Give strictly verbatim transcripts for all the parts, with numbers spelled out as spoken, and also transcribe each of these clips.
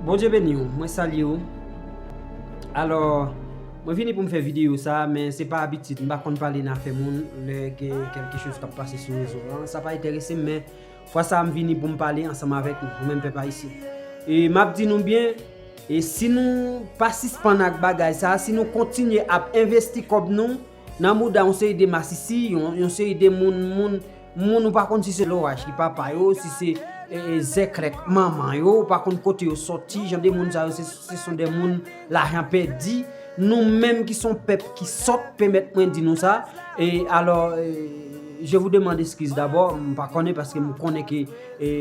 Bondye beni w, mwen salye w. Alò, mwen vini pou m fè videyo sa, men se pa abitid, m pa konn pale nan afè moun lè gen kèlke choz k ap pase sou rezo an. Sa pa enterese m, men fwa sa a m vini pou m pale ansanm avèk nou, nou menm pèp ayisyen. E m ap di nou byen, e si nou pa sispann ak bagay sa a, si nou kontinye ap envesti kòb nou nan mouda yon seri de masisi, yon, yon seri de moun, moun, moun ou pa konn si se loraj ki papa yo, si se e, e, zèklèk manman yo, ou pa konn kote yo sòti, jan de moun sa yo, se, se son de moun lajan pèdi. Nou menm ki son pèp ki sòt, pèmèt mwen di nou sa. E alò, e, je vous demande excuse d'abord, m pa konnen paske m konnen ke e,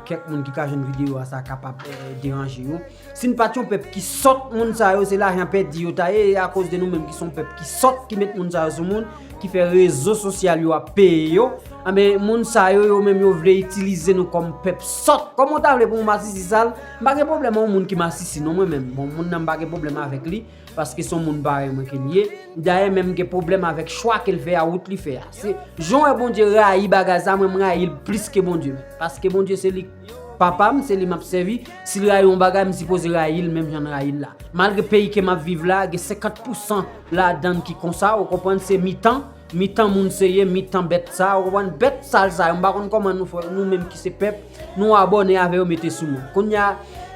kèk moun ki ka jwenn videyo a sa kapab e, deranje yo. Si n pa t yon pèp ki sòt, moun sa yo se lajan pèdi yo ta ye, e akoz de nou menm ki son pèp ki sòt ki met moun sa yo sou moun, ki fè rezo sosyal yo ap peye yo. Anben, moun sa yo, yo menm yo vle itilize nou kòm pèp sòt. Kòman w ta vle pou yon masisi sal? M pa gen pwoblèm ak yon moun ki masisi non mwen menm. Bon, moun nan m pa gen pwoblèm avèk li, paske se yon moun parèy mwen ke li ye. Dayè menm m gen pwoblèm avèk chwa ke l fè a, wout li fè a. Se jan w wè Bondye rayi bagay sa, mwen m rayi l plis ke Bondye menm. Paske Bondye se li papa m, se li m ap sèvi. Si l rayi yon bagay, m sipoze rayi l menm jan l rayi l la. Malgre peyi ke m ap viv la, gen senkant pousan ladan l ki konsa, ou konprann, se mitan, mitan moun se ye, mitan bèt sa, ou konprann, bèt sal sa yo, m pa konn kòman nou fè, nou menm ki se pèp, nou abòne avè yo, mete sou mwen. Kounye a,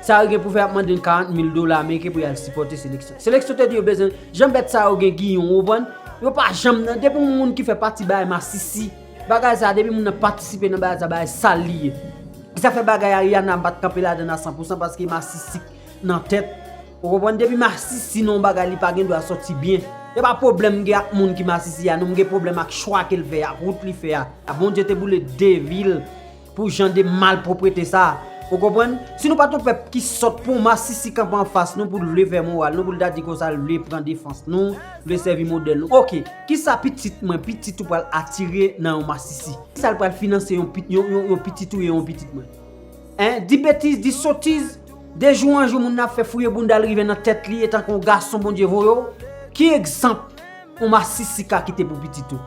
sa yo gen pou fè ap mande n karant mil dola ameriken pou y al sipòte seleksyon. Seleksyon te di yo bezwen, jan bèt sa yo gen giyon, ou konprann, yo pa janm nan, depi yon moun ki fè pati bagay masisi, bagay sa, depi moun nan patisipe nan bagay sa, bagay sal li ye. Sa fè bagay Ariana m pa t kanpe ladan l a san pousan paske masisi nan tèt. Ou konprann? Depi masisi nan yon bagay, li pa gen dwa sòti byen. E pa pwoblèm m gen ak moun ki masisi a, non, m gen pwoblèm ak chwa ke l fè a, ak wout li fè a. A Bondye te boule de vi l pou jan de malpwoprete sa. Ou konprann? Si nou pa t yon pèp ki sòt pou yon masisi kanpe anfas nou pou l vle fè moral nou, pou l ta di konsa l vle pran defans nou, vle sèvi modèl nou. Oke, kisa pitit mwen, pitit ou pral atire nan yon masisi? Kisa l pral finanse yon, pit- yon, yon, yon pitit ou ye yon pitit mwen? Hein? Di betiz, di sotiz, de jou an jou moun nan ap fè fouye bounda l rive nan tèt li, etanke yon gason Bondye voye w. Ki egzanp yon masisi ka kite pou pitit ou?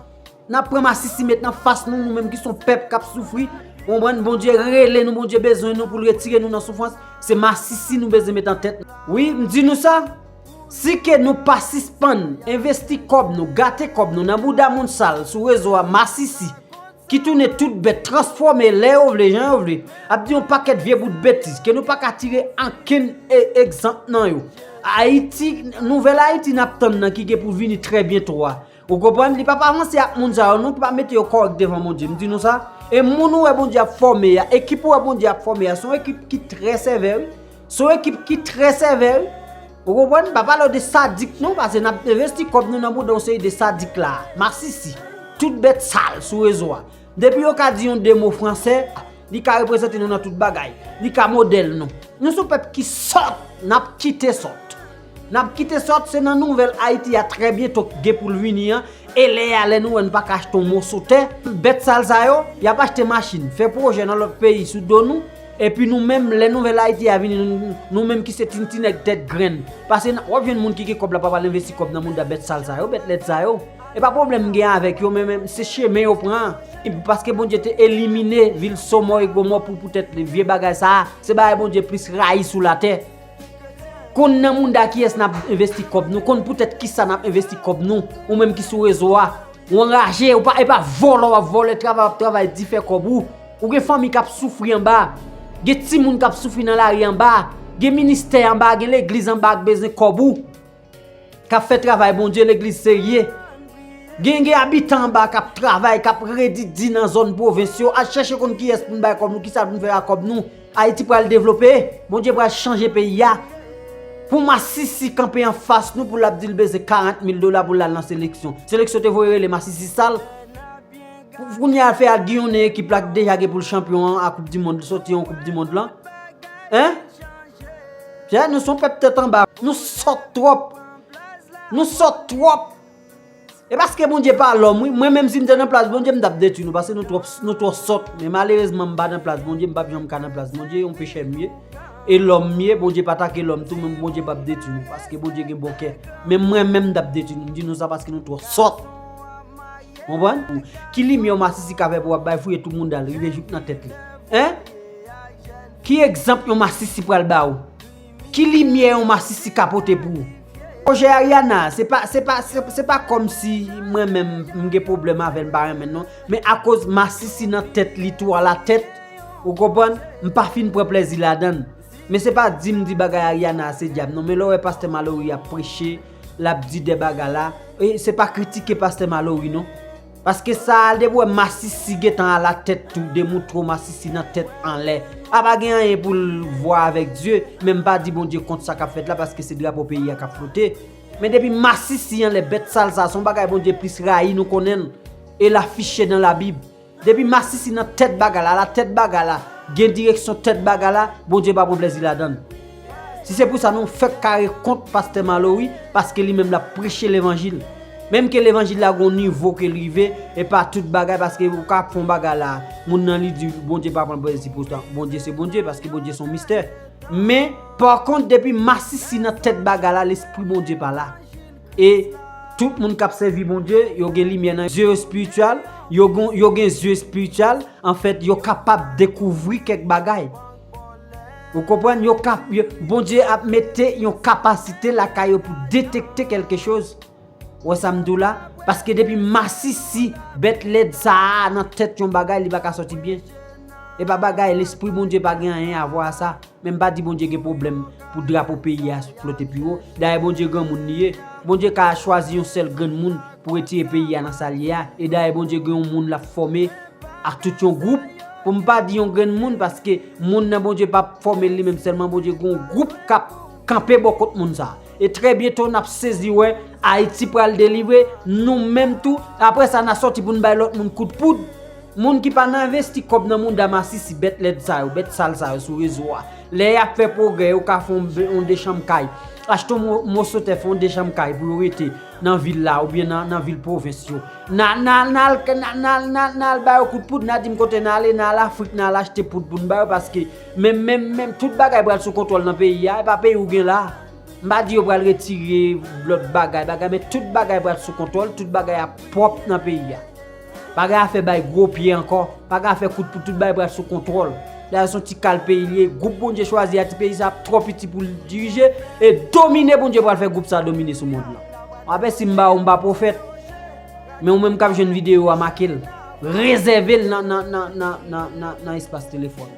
N ap pran masisi met nan fas nou, nou menm ki se yon pèp k ap soufri. Ou konprann? Bondye rele nou, Bondye bezwen nou pou l retire nou nan soufrans. Se masisi nou bezwen met an tèt nou. Wi, m di nou sa. Si ke nou pa sispann envesti kòb nou, gate kòb nou nan bouda moun sal sou rezo a, masisi, ki tounen tout bèt, transfòme lè yo vle, jan yo vle, ap di yon pakèt vye bout betiz, ke nou pa ka tire ankenn e- egzanp nan yo. Ayiti, nouvèl Ayiti n ap tann nan ki gen pou vini trè byento a. Ou konprann? Li p ap avanse ak moun sa yo non, ki pa mete yo kòrèk devan Bondye. M di nou sa. E moun ou wè Bondye ap fòme a, ekip ou wè Bondye ap fòme a, se yon ekip ki trè sèvè, wi. Se yon ekip ki trè sèvè, wi. Ou konprann? M pa pale w de sadik non, paske n ap envesti kòb nou nan bouda yon seri de sadik la. Masisi. Tout bèt sal sou rezo a. Depi yo ka di yon de mo fransè, li ka reprezante nou nan tout bagay. Li ka modèl nou. Nou se yon pèp ki sòt, n ap kite sòt. N ap kite sòt, se nan nouvèl Ayiti a trè byento k gen pou l vini an, e lè a, lè nou wè n pa ka achte yon moso tè, bèt sal sa yo, y ap achte machin, fè pwojè nan lòt peyi sou do nou, epi nou menm, lè nouvèl Ayiti a vini, nou, nou menm ki se ti, ti nèg tèt grenn. Paske n- w ap jwenn moun ki gen kòb la pa pral envesti kòb nan mouda bèt sal sa yo, bèt lèd sa yo. E pa pwoblèm m gen avèk yo, men, men se chemen yo pran. Paske Bondye te elimine vil Sodòm e Gomò pou poutèt vye bagay sa a. Se bagay Bondye plis rayi sou latè. Konn nan mouda kiyès n ap envesti kòb nou, konn poutèt kisa n ap envesti kòb nou, ou menm ki sou rezo a. Ou anraje, ou pa, e pa vòlò w ap vòlè, travay w ap travay di fè kòb ou. Ou gen fanmi k ap soufri anba. Gen timoun k ap soufri nan lari anba. Gen ministè anba, gen legliz anba k bezwen kòb ou. K ap fè travay Bondye, legliz serye. Gen, gen abitan anba k ap travay, k ap redi di nan zòn pwovens yo. Al chèche konn kiyès pou n bay kòb nou, kisa pou n fè ak kòb nou. Ayiti pral devlope, Bondye pral chanje peyi a. Pou masisi kanpe anfas nou, pou l ap di l bezwen karant mil dola pou l al nan seleksyon. Seleksyon te voye rele masisi sal. Pou kounye a fè al giyonnen ekip la ki deja gen pou l chanpyon an a koup di mond, sòti yon koup di mond lan. Hein? Chè, nou se yon pèp tèt anba. Nou sòt twòp. Nou sòt twòp. E paske Bondye pa lòm, wi. Mwen menm, si m te nan plas Bondye, m t ap detwi nou, paske nou twòp, nou twò sòt. Men malerezman, m pa nan plas Bondye, m p ap janm ka nan plas Bondye, yon pechè m ye. E lòm m ye, Bondye pa atake lòm tou, men Bondye p ap detwi nou, paske Bondye gen bon kè. Men mwen menm, m t ap detwi nou, m di nou sa paske nou twò sòt. Konprann? Ki limyè yon masisi ka fè pou w ap bay fouye tout moun dal rive jouk nan tèt li? Hein? Ki egzanp yon masisi pral ba ou? Ki limyè yon masisi ka pote pou ou? Pwojè Ariana, se pa, se pa, se, se pa kòmsi mwen menm m gen pwoblèm avè l, m pa renmen l non. Men akoz masisi nan tèt li tou alatèt, ou konprann, m pa fin pran plèzi ladan l. Men se pa di m di bagay Ariana a se dyab non, men lè w wè pastè Malory ap preche, l ap di de bagay la, e se pa kritike pastè Malory non. Paske sa a, depi w wè masisi gentan alatèt tou, demoutre w masisi nan tèt anlè. A pa gen anyen pou l vwa avèk Dye, men m pa di Bondye kont sa k ap fèt la, paske se drapo peyi a k ap flote. Men depi masisi anlè, bèt sal sa, se yon bagay Bondye plis rayi, nou konnen l. E l afiche nan Labib. Depi masisi nan tèt bagay la, la tèt bagay la, gen direksyon tèt bagay la, Bondye pa pran plèzi ladan l. Si se pou sa, nou fèk kare kont pastè Malory, paske li menm l ap preche levanjil. Menm ke levanjil la gon nivo ke l rive, e pa tout bagay, paske ou ka fè yon bagay la, moun nan li di Bondye pa pran plèzi, poutan Bondye se Bondye, paske Bondye se yon mistè. Men, pa kont, depi masisi nan tèt bagay la, lespri Bondye pa la. E tout moun k ap sèvi Bondye, yo gen limyè nan zye yo espirityèl, yo gen, yo gen zye espirityèl, anfèt, yo kapab dekouvri kèk bagay. Ou konprann? Yo kap, yo, Bondye ap mete yon kapasite lakay yo pou detekte kèlke choz. Ou wè sa m di w la? Paske depi masisi bèt lèd sa a nan tèt yon bagay, li pa ka sòti byen. E pa bagay, lespri Bondye pa gen anyen a vwa a sa. Men m pa di Bondye gen pwoblèm pou drapo peyi a flote pi wo. Dayè, Bondye granmoun li ye. Bondye ka chwazi yon sèl grenn moun pou retire peyi a nan sa l ye a. E dayè, Bondye gen yon moun l ap fòme ak tout yon gwoup. Pou m pa di yon grenn moun, paske moun nan Bondye p ap fòme l li menm sèlman, Bondye gen yon gwoup k ap kanpe bò kot moun sa a. E trè byento, n ap sezi wè Ayiti pral delivre, nou menm tou. Apre sa, n a sòti pou n bay lòt moun kout poud. Moun ki pa nan envesti kòb nan mouda masisi, bèt lèd sa yo, bèt sal sa yo sou rezo a. Lè y ap fè pwogrè, yo ka fè yon, yon dechanm kay. Achte yon mo-, moso tè, fè yon dechanm kay pou yo rete nan vil la oubyen nan, nan vil pwovens yo. N a, n a, n a al, n a, n a, n a, n a al ba yo kout poud, n a di m kote n a ale, n a al Afrik, n a al achte poud pou n ba yo, paske menm, menm, menm, tout bagay pral sou kontwòl nan peyi a, e pa peyi ou gen la. M pa di yo pral retire lòt bagay, bagay, men tout bagay pral sou kontwòl, tout bagay ap pwòp nan peyi a. Pa gen afè bay gwo pye ankò, pa gen afè kout poud, tout bagay pral sou kontwòl. Dayè, se yon ti kal peyi l ye, gwoup Bondye chwazi a, ti peyi sa ap twò piti pou l dirije, e domine Bondye pral fè gwoup sa domine sou mond lan. Apre si m ba ou, m pa pwofèt, men ou menm k ap jwenn videyo a, make l, rezève l nan, nan, nan espas telefòn.